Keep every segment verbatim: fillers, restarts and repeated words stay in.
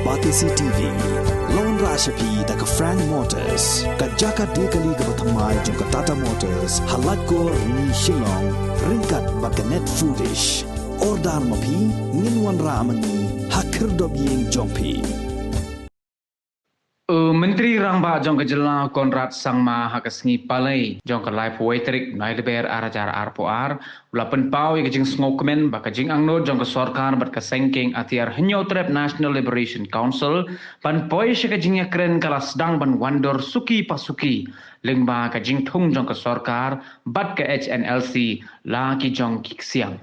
Batesi T V. Lawan rashapi da ka Frank Motors, ka jaka dekali kaba thymmai jong ka Tata Motors, ha Laitkor ni Shillong, ryngkat bad ka Net Foodish. Order ma phi, ngin wanrah ma ngi ha khyrdop ïing jong phi. U Myntri Rangbah jong ka jylla Conrad Sangma ha ka sngi Palei jong ka laiphew tarik Nailaber ar hajar arphew ar, u la pynpaw ïa ka jingsngewkmen ba ka jingangnud jong ka sorkar bad ka seng kieng atiar Hynñiewtrep National Liberation Council ban poi sha ka jingïakren ka la sdang ban wandur suki pa suki, lyngba ka jingthung jong ka sorkar bad ka H N L C la ki jong ki ksiang.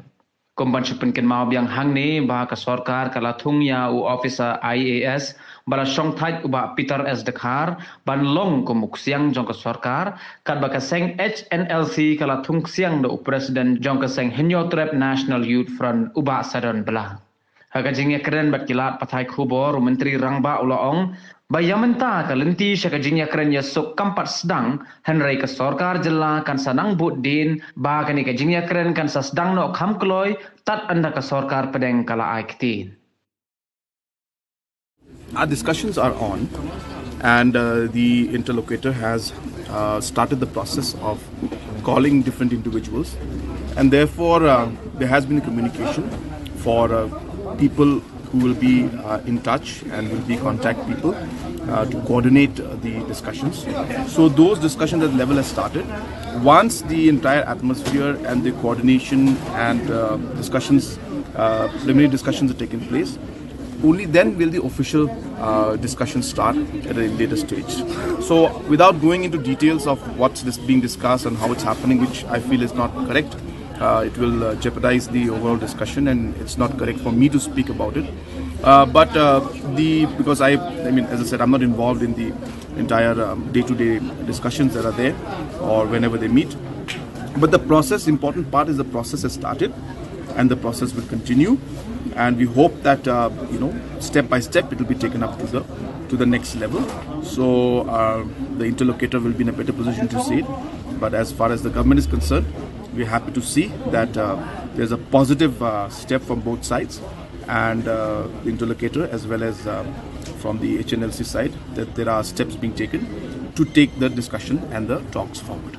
Kum ban shu pynkynmaw biang hangne ba ka sorkar ka la thung ïa u officer I A S ba la shongthait u Bah Peter S Dkhar ban long kum u ksiang jong ka sorkar, katba ka seng H N L C ka la thung ksiang da u president jong ka seng Hynñiewtrep National Youth Front u Bah Sadon Blah. Ha ka jingïakren bad ki lad pathai khubor, u Myntri Rangbah u la ong ba ïa mynta ka lynti sha ka jingïakren ïasuk kam pat sdang, hynrei ka sorkar jylla kan sa nang bud dien ba kane ka jingïakren kan sa sdang noh kham kloi tad ynda ka sorkar pdeng ka la ai ktien. Our discussions are on, and uh, the interlocutor has uh, started the process of calling different individuals, and therefore uh, there has been communication for uh, people who will be uh, in touch and will be contact people uh, to coordinate uh, the discussions. So those discussions at level has started. Once the entire atmosphere and the coordination and uh, discussions, uh, preliminary discussions are taking place, only then will the official uh, discussions start at a later stage. So without going into details of what's this being discussed and how it's happening, which I feel is not correct, uh, it will uh, jeopardize the overall discussion, and it's not correct for me to speak about it. Uh, but uh, the because I, I mean, as I said, I'm not involved in the entire um, day-to-day discussions that are there or whenever they meet. But the process, important part is the process has started, and the process will continue. And we hope that uh, you know, step by step, it will be taken up to the to the next level. So uh, the interlocutor will be in a better position to say it. But as far as the government is concerned, we're happy to see that uh, there's a positive uh, step from both sides, and uh, the interlocutor as well as uh, from the H N L C side, that there are steps being taken to take the discussion and the talks forward.